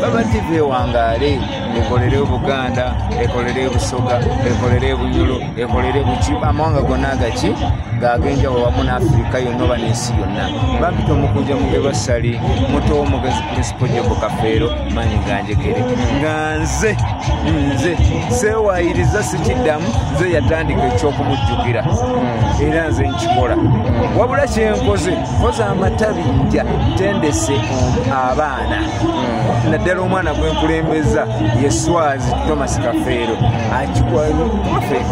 Baba TV wangaale, ekolere Buganda, ekolere Busoga, ekolere Bunyoro, ekolere Buki, amawanga gonna gaki gagenjawulo wamu n'Afrika yonna oba n'ensi yonna. Bampita omukunja Mugerwa Ssali, muto w'omugenzi Principal Joko Kafeero, maanyi ganjegere. Nga nze seewaayiriza sikiddamu, nze yatandika ekyokumujjukira era nze nkikola. Wabula kyenkoze, nkoze amatabi nja ntendese abaana. Naddala omwana gwe nkulembeza ye Swazi Thomas Kafeero.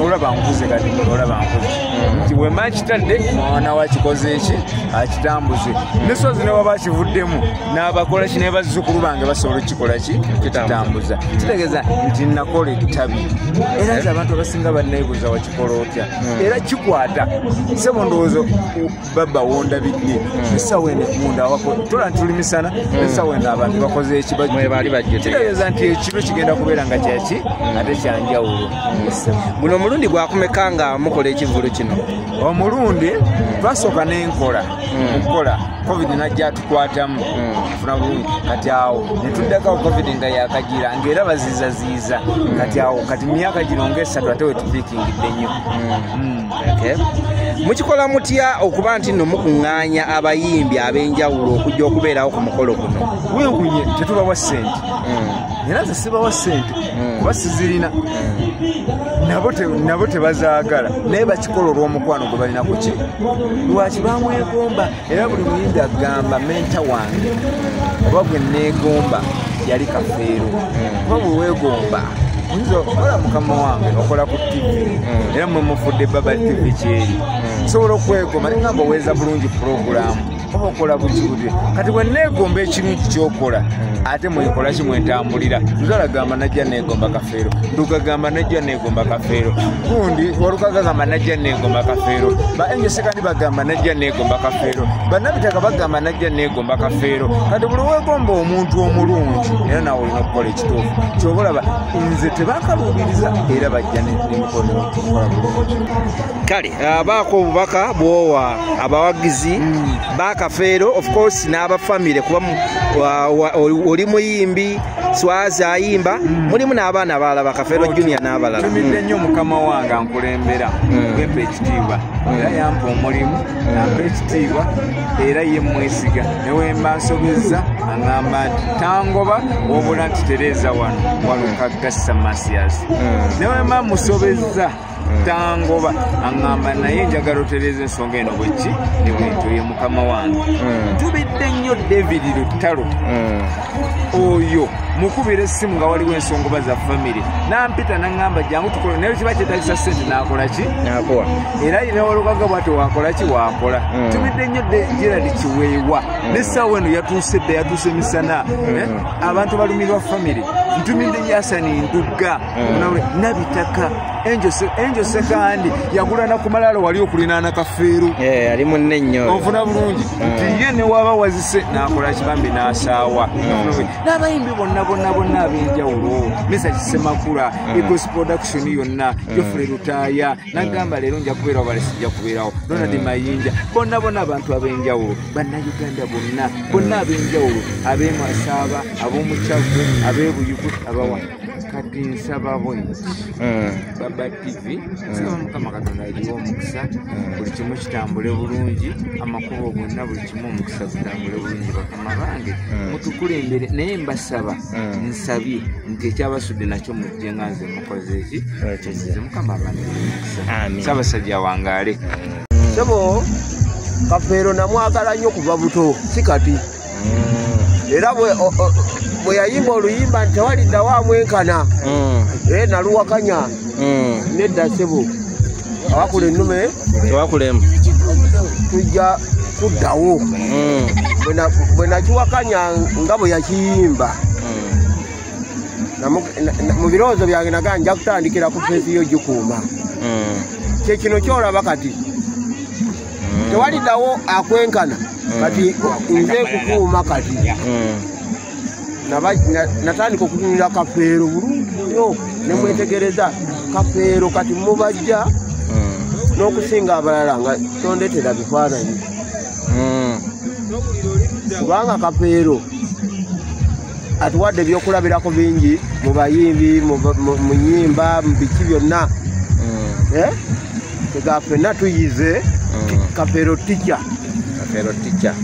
Olaba nkuze kati, olaba nkuze. Nti bwe mba nkitadde, omwana we akikoze eki, akitambuze. Ne Swazi ne bw'aba akivuddemu, n'abakola ki, ne bazzukulu bange basobola okukikola ki, kitambuza. Kitegeeza nti nakola ettabi. Era nze abantu abasinga banneebuuza wakikola otya. Era kikwata. Ssebo ndowooza baba wondabidde. Essaawa eno munda wako, tola nti tuli misana, essaawa eno abantu bakoze eki, kitegeeza nti ekiro kigenda kubeera nga kyaki ate kyanjawulo. Guno omulundi gwakumeka nga mukola ekivvulu kino? Omulundi twasooka n'enkola mukukola COVID najja atukwatamu funa bulungi. Kati awo ne tuddako COVID nga yakagira ng'era baziizaziiza. Kati awo kati myaka gino ng'esatu ate we tupiikingidde nnyo. Mukikola mutya okuba nti nno mukuŋŋaanya abayimbi ab'enjawulo okujja okubeerawo ku mukolo guno? Weewuunye tetubawa ssente. Era nze sibawa ssente kuba sizirina. Nabo tebazaagala naye bakikola olw'omukwano gwe balina ku ki, lwaki bamwegomba. Era buli muyimbi agamba menta wange oba gwe neegomba yali Kafeero. Kuba bwe weegomba oyinza okola mukama wange okola ku TV era mwe mufudde Baba TV kyeri. Nsobola okwegomba naye ngamba oweeza bulungi pulogulaamu oba okola bukibuti. Kati bwe neegomba ekirungi ky'okola ate mwekola ki mwentambulira. Luzala gamba najja neegomba Kafeero, Nduga gamba najja neegomba Kafeero, gundi Walukaga gamba najja neegomba Kafeero, ba Angel Sekandi bagamba najja neegomba Kafeero, bannabitaka bagamba najja neegomba Kafeero. Kati buli weegomba omuntu omulungi era naawe olina okukola ekituufu. Ky'oba olaba nze tebakaluubiriza era bajja n'emikono okukola bulungi. Kale abaako obubaka bw'owa abawagizi ba Kafeero, of course n'abafamire, kuba oli muyimbi Swazi ayimba, mulimu n'abaana abalala ba Kafeero Junior n'abalala. Ntumidde nnyo mukama wange ankulembera gwempa ekitiibwa, era yampa omulimu, ampa ekitiibwa era ye mwesiga. Ne bwe mba nsobezza aŋŋamba nti tangoba wabula nti tereeza wano Walukagga Samasias. Ne bwe mba musobezza tangoba aŋŋamba naye njagala otereeza ensonga eno bweki ne bwentyo ye mukama wange. Ntubidde nnyo David Lutalo oyo mukubira essimu nga waliwo ensonga za famire nampita naŋŋamba jangu tukole, naye kiba kyetagisa ssente n'akola ki? N'akola. Era ne Walukaga bw'atyo waakola ki? Waakola. Tumidde nnyo Gerald Kiweewa n'essaawa eno yatuuse dda, yatuuse misana. Abantu balumirwa famire. Ntumidde nnyo Hasani Ndugga, Nabitaka, Angel Sekandi yagula na ku malalo wali okulinaana Kafeero. Ali munne nnyo. Onfuna bulungi nti ye ne waba wazise n'akola kibambi n'asaawa. N'abayimbi bonna bonna bonna ab'enjawulo, Mesa Kisemakula, Eagles Production yonna, Geoffrey Lutaaya n'agamba leero nja kubeerawo bale sijja kubeerawo, Ronald Mayinja, bonna bonna abantu ab'enjawulo, bannayuganda bonna bonna ab'enjawulo, ab'e Masaaba, ab'omu Kyaggwe, ab'e Buyugu, abawa. Kati nsaba bwenti Baba TV, nsaba Mukama Katonda agiwe omukisa, buli kimu kitambule bulungi, amakubo gonna buli kimu omukisa gutambule bulungi. Bakama bange mutukulembere, naye mbasaba nsabye nti ekyabasudde nakyo mujje nga nze mukoze eki, nze Mukama abange omukisa. Ssaabasajja wangaale. Ssebo Kafeero namwagala nnyo kuva buto, si kati. Era bwe yayimba oluyimba nti tewaliddawo amwenkana, naluwakanya. Nedda ssebo, awakula ennume tewakulemu tujja kuddawo. Bwe nakiwakanya nga bwe yakiyimba, mu birowoozo byange nagaa nja kutandikira ku feesi yo gikuuma. Kye kino kyolaba kati tewaliddawo akwenkana, kati nze kukuuma kati. Natandika okutunulira Kafeero bulungi nnyo ne mwetegereza Kafeero kati mubajja n'okusinga abalala nga tondetera bifaananyi, kubanga Kafeero Atuwadde ebyokulabirako bingi mu bayimbi, mu nnyimba, mu biki byonna. Tega ffenna tuyize Kafeero teacher. Kafeero teacher.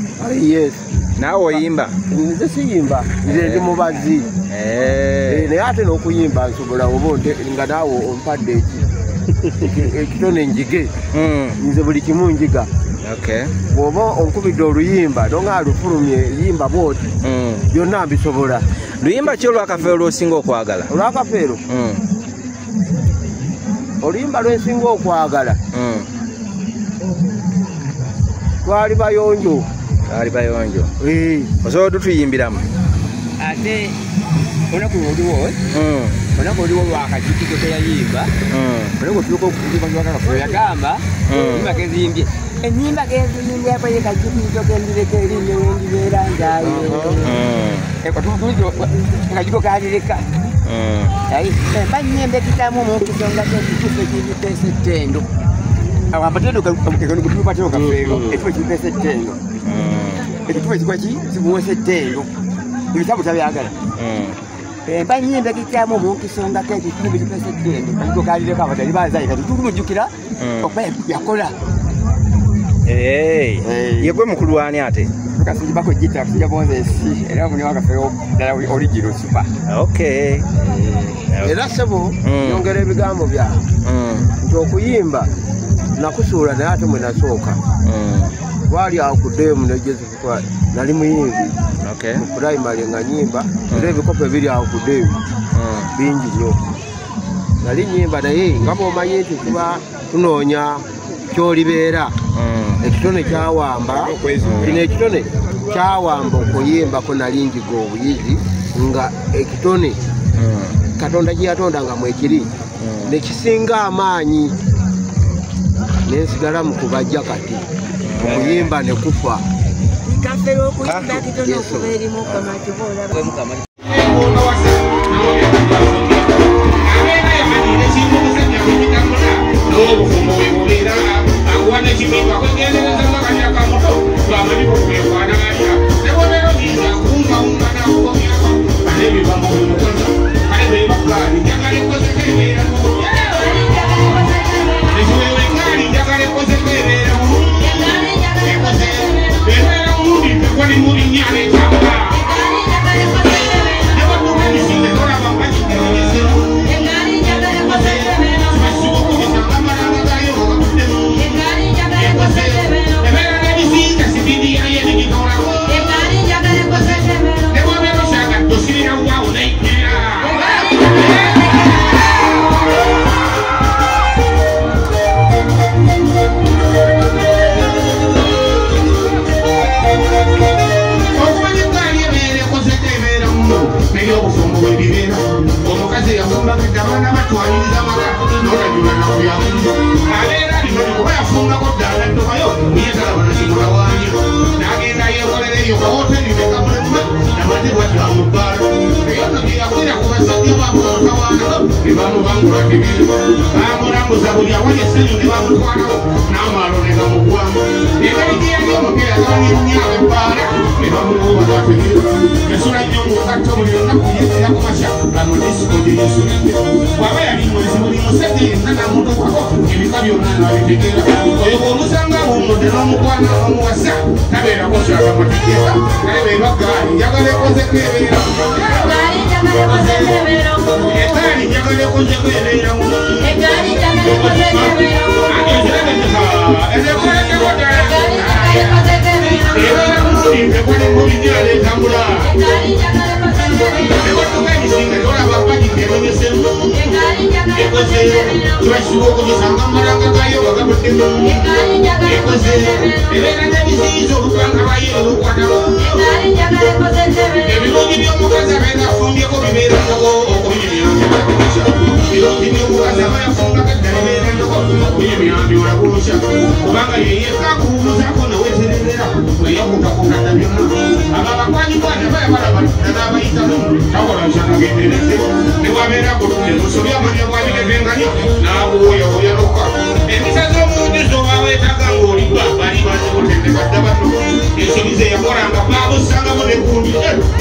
Yes. Naawe oyimba? Nze siyimba, nze ndi mubazi. Naye ate n'okuyimba nsobola oba nga naawe ompadde ekitone njige. Nze buli kimu njiga. Bw'oba onkubidde oluyimba nonga alufulumye yimba bw'oti, byonna mbisobola. Luyimba ki olwa Kafeero lw'osinga okwagala? Olwa Kafeero? Oluyimba lwensinga okwagala twali bayonjo. Twali bayonjo. Osobola otutuyimbiramu? Ate olunaku lwoliwo, olunaku oliwo lwakajjukiro ke yayimba, olunaku otuuka okutuuka lwa Kafeero yagamba ennyimba geziyimbye. Ennyimba geziyimbye ye kajjukiro kendireka erinnya wendibeera nzaayo. Akajjukiro kalireka. Banyembe kitamu mu kisonga ky'ekituufu ekibipesa ettendo. Abatendo kano Kafeero ekifo ekibipesa ettendo. Ekituufu ekikola ki kimuweesa ettendo. Ebitabo tabyagala. Banyembe kitamu mu kisonga ky'ekituufu ekibipesa ettendo. Akajjukiro kalireka abatali bazayi kati tulimujjukira okuba yakola. Ye gwe mukulu wani ate? Kasijibako gita kusija bonze si era muni wa Kafeero ddala original super. Okay. Era ssebo nyongera ebigambo byange nti okuyimba nakusuula naye ate mwe nasooka. Twali awo ku ddeemu ne Joseph Kwali, nali muyimbi mu primary nga nyimba, era ebikopo ebiri awo ku ddeemu bingi nnyo. Nali nyimba naye nga bw'omanyi nti tuba tunoonya ky'olibeera. Ekitone kyawamba, kino ekitone kyawamba okuyimbako nali njiga obuyizi nga ekitone Katonda kye yatonda nga mwekiri nekisinga amaanyi nensigala mu kubajja kati okuyimba ne kufa. Kafeero okuyimba kitono okuba eri Mukama ky'oba olaba.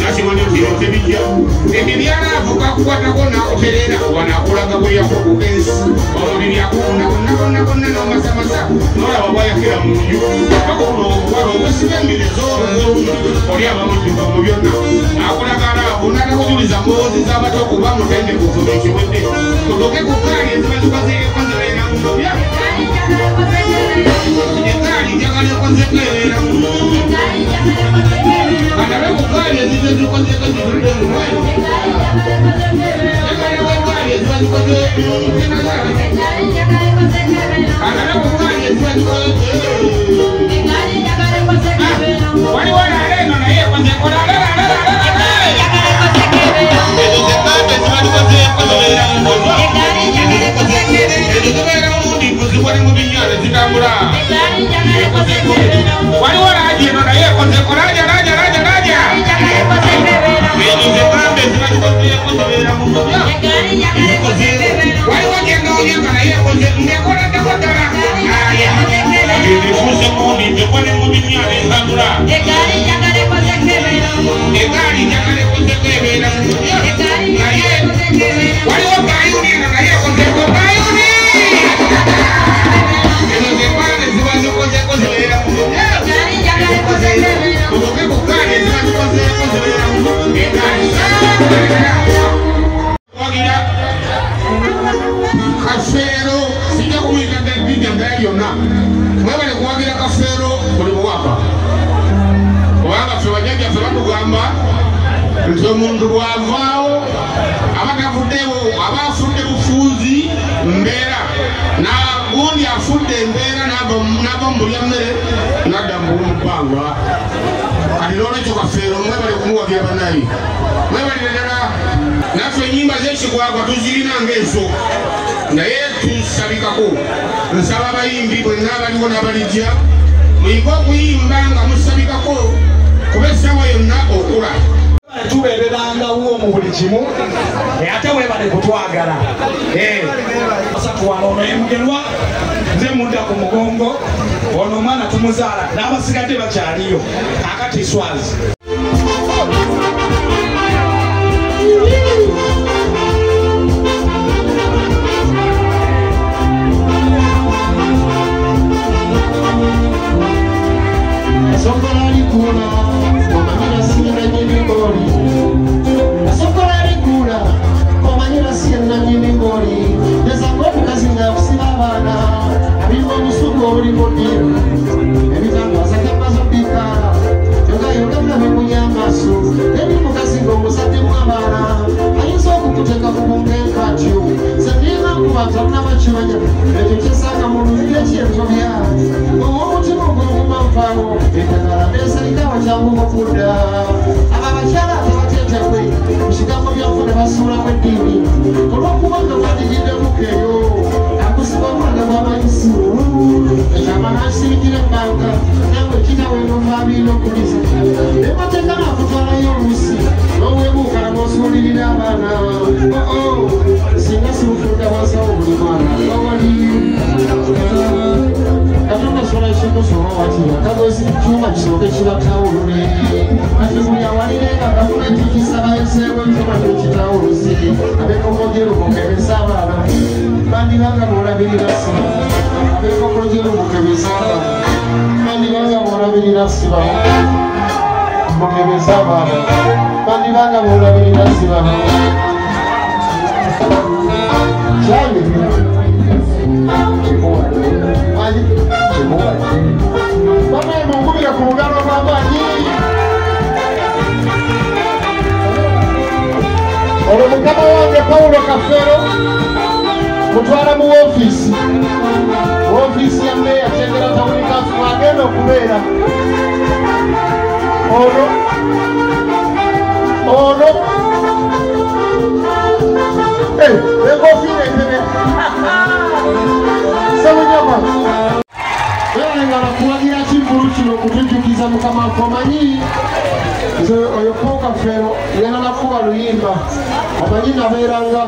Nakimanyi nti tebijja. Ebyo byalaavu kakukwatako n'akutereera wano akulaga bwe yakuguka ensi. Omubiri akufuna bonna bonna bonna n'omasamasa n'olaba bw'ayakira mu nju. Bakubula obuwala obusiba emmere z'olungi oli aba mujjuvu mu byonna. Akulaga laavu n'atakujuliza mboozi z'abato kuba mutendekufu ekiwedde. Tutuuke ku ggaali eziba zikozeeko zibeera mu mubya. Eggaali njagala ekozeko ebeera mu katabe ku ggaali eziba zikozeeko zitudde mu mwoyo. Eggaali eziba zikozeeko katabe ku ggaali eziba zikozeeko waliwo laala eno naye ekozeko laala laala laala ezo zeggaali eziba zikozeeko zibeera mu mwoyo. Ezo zibeera mu ndivu zigwa ne mu binnya tezitambula. Waliwo laaja eno naye ekozeko laaja laaja laaja laaja. Ezo zeggaali eziba zikozeeko zibeera mu mwoyo. Waliwo gyenoonya nga naye ekoze ng'ekola ddako ddala. Ebifuuse mundi zigwa ne mu binnya tezitambula. Eggaali njagala ekozeko ebeera mu mwoyo. Naye waliwo gayuni eno naye ekozeko gayuni. Ezo zeggaali ziba zikozeeko zibeera mu mwoyo. Tutuuke ku ggaali eziba zikozeeko zibeera mu mwoyo. Eggaali wagira Kafeero sijja kumuyita ddijja nga lyonna. Mwebale kuwagira Kafeero buli buwaka. Kubanga ffe bajjajjaffe batugamba nti omuntu bw'avaawo aba tavuddewo aba afudde bufuuzi mbeera gundi afudde embeera n'ava mu bulya mmere n'adda mu bbanga. Kati n'olwekyo Kafeero mwebale kumuwagira bannaye. Mwebalire ddala naffe ennyimba z'ekigwagwa tuzirina ng'ezo naye tusabikako. Nsaba abayimbi bwenna abaliwo n'abalijja muyige okuyimba nga musabikako kuba essaawa yonna okula. Tubeererangawo mu buli kimu ate weebale kutwagala. Basatu wano ono ye Mugerwa nze mudda ku mugongo ono omwana tumuzaala n'abasigadde bakyaliyo kaakati Swazi. Asokola likula omanyira sina nyini ngoli. Asokola likula omanyira sina nyini ngoli. Nezako omukazi nga akusiba abaana abimba omusuku oli mudiro ebitangaza kamaze obbika yogayoga mulabe munya amaaso eri mukazi ng'omuzaddemu abaana ayinza okukuteeka ku bunkenkatyo senninga nkuba tannabakimanya ekyo kyesanga mu lulimi ekyentobya ow'omutima ogw'oguma nvaawo eddagala neeserikawa kyangu okudda. Abo abakyala abateetekwe mu kigambo byanfuna basuulamu eddiini olw'okubanga badigiddemu eyo akusiba omwana gw'amayisi ekyama n'asirikira ebbanga nawe kitawe n'ovaabiina okuliza emateeka naakutwalayo oluusi n'oweebuuka n'osuulirira abaana oo singa sibufunda bwasawo buli mwana awali Katonda sola ekintu watira kagozi kyuma kisooke kibatawulule kati buli awalire nga gavumenti kisaba eseewo ekyuma kyekitawuluzi ab'enkokojero mukebeza abaana bandibanga boolabirira siba ab'enkokojero mukebeza abaana bandibanga boolabirira siba mukebeza abaana bandibanga boolabirira siba kyange bamaye munkubire ku lugalo lw'amaanyi olwo mukama wange Paulo Kafeero mutwala mu woofiisi ya mmeeya Kyengera Tawuni Kanso mwagenda okubeera ono ono enkofiira entebe Ssebunyama weewalenga bakuwagira kivvulu kino okutujjukiza mukama waffe omanyi nze oyo Paul Kafeero ngenda nakuba luyimba omanyi nabeeranga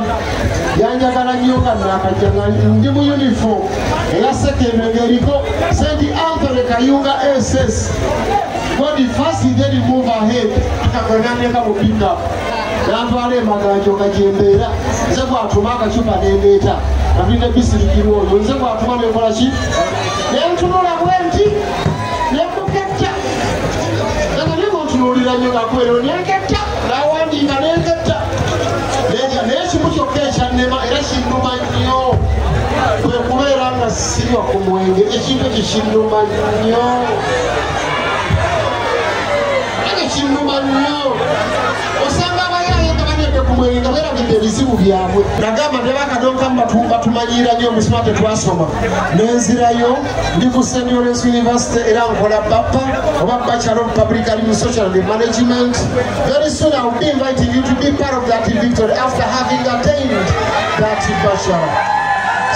yanjagala nnyo nga naakajja nga ndi mu uniform eya sekendwe ng'eriko St Anthony Kayunga SS God first then move ahead. Akagonaneka mu pick-up. Nantwala emaganjo nga gyembeera. Nze gwatuma akacupa nendeeta. Nabulidde bisirikirwa oyo. Nze gwatuma nenkola ki? Nentunula bwe nti nemuketta. Nga naye ntunulira nnyo nga kwero nenketta. Nawandiika nenketta. Naye ekimu kyokka ekyannema era kinnuma nnyo. Kwe kubeera nga sinywa ku mwenge. Ekintu ekyo kinnuma nnyo. Ekyo kinnuma nnyo. Osanga abayaaye nga banywedde ku mwenge nga beerabidde ebizibu byabwe. Nagamba ne bakadonka batumanyiira nnyo omusoma tetwasoma. Nenzirayo ndi ku St. Lawrence University era nkola BAPA oba Bachelor of Public Administration and Management. Very soon I will be inviting you to be part of that victory after having attained that bachelor.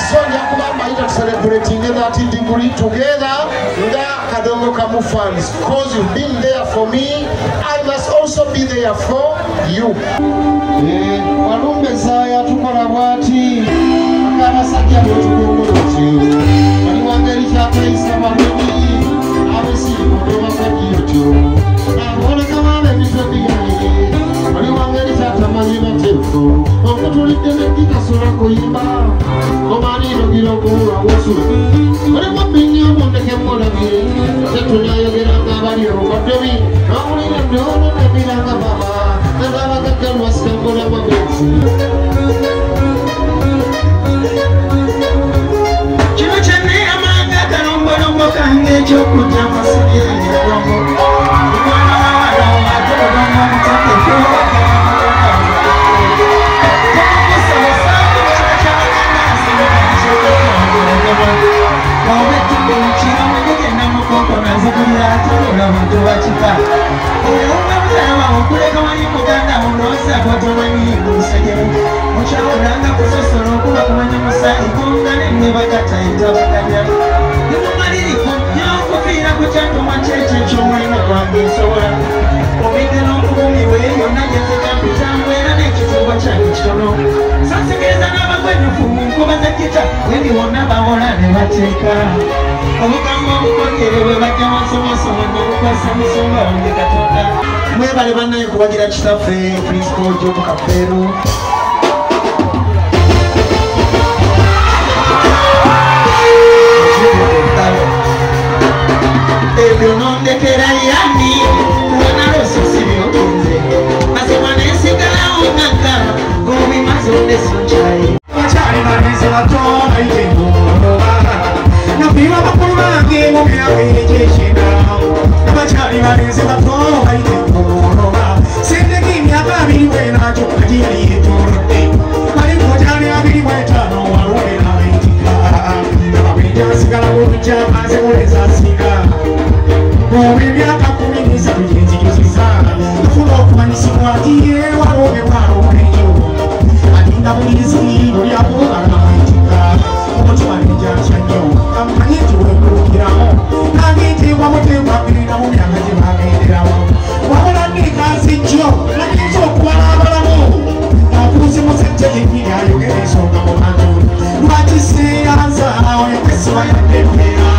So njakubamba ita celebrating that degree together nga Kadongo Kamu fans. Because you've been there for me, I must also be there for you. Walumbe Zaya tukola bwati akabasajja bwetukunguloki bali wangeri kyatayisa balungi abesiikodobakajiyotyo aboleka baana ebitwe byange bali wangeri kyatamanyi bateefu okutulidde nekikasola kuyimba omaninogira okuwulwa wosula olimu mbinyo mundeke mulabye tetunayogeranga abali obukoddobi n'owulira ndono nebiranga baba nabagaggalwasikambula magezi. Kino kyenneeyamanga akalombolombo kange eky'okujja masibyeekongo omwana wawala ate olongo omutendeke Mwebale bannaye kuwagira kitaffe Principal Job Kafeero. Ebyo nondekera yani kuwanaloso sibyogenze mazima nensigalawo nganga gobimaze ondesonkyaye bakyali balenzi bato bayite nafiirwa bakulu bange mu myaka egy'ekyenda bakyali balenzi bato bayite sendeko emyaka 25 kyokka gye yali yeetoolodde bali 25 walwera abeetika ababinja nsigalawo olujja nze asinga oba emyaka 13 gyenzijuzizza nfuna okumanyisibwa nti ye walwobe bwalwoleyo alinda bulirizi lulyawo alamwetika omutima nenjakya nnyo kamumanyi nti wekulukiramu nange nteekwamuteekwagirira mu myaka gye bagenderamu wabula nnekansi jjo nayinza okubala abalamu akuuzi musajja yennyini ayogera ensonga mu bantu lwaki seeyanza oyo kwesiba yadde embeera.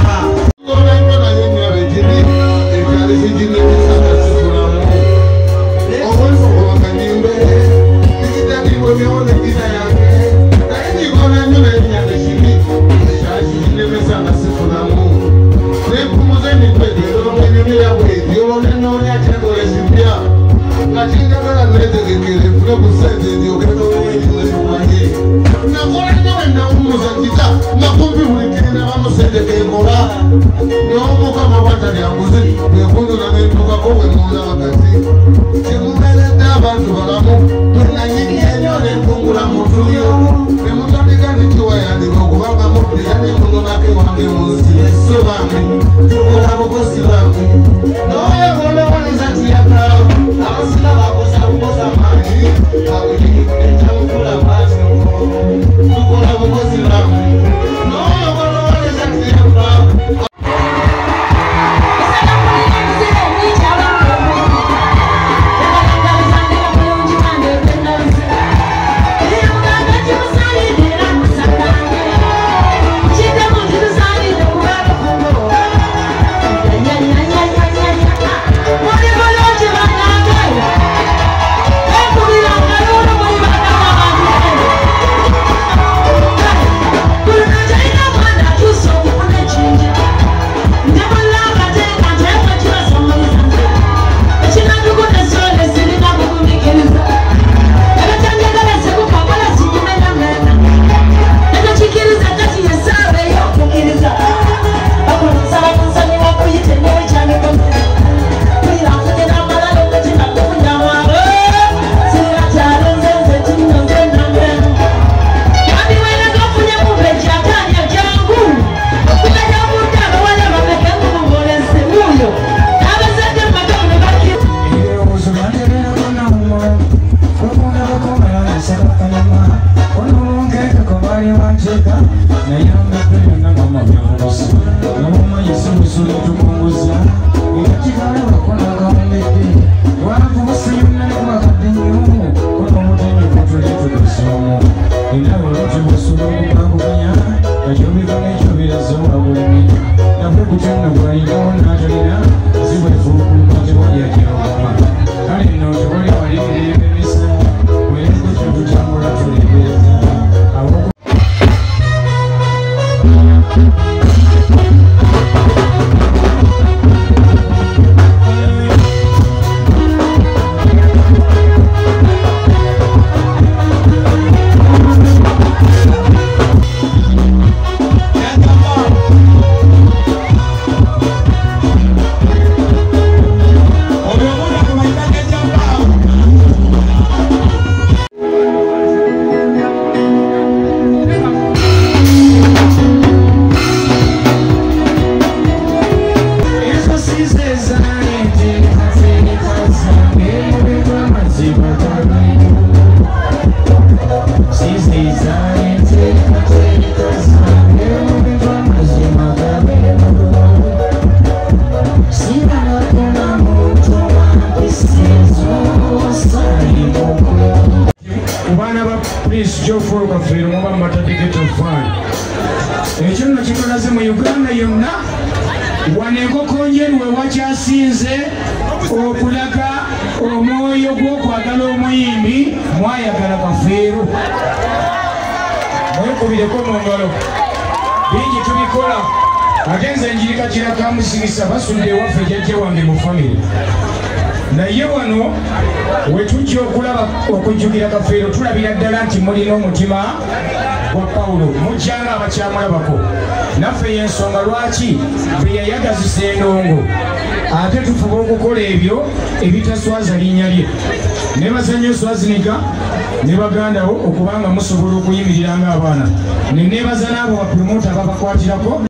Thank you. Ebitaswaza linnya lye nebaza nnyo Swaziniga ne baganda bo okubanga musobola okuyimirira ng'abaana ne nebaza n'abo bapromota ababakwatirako.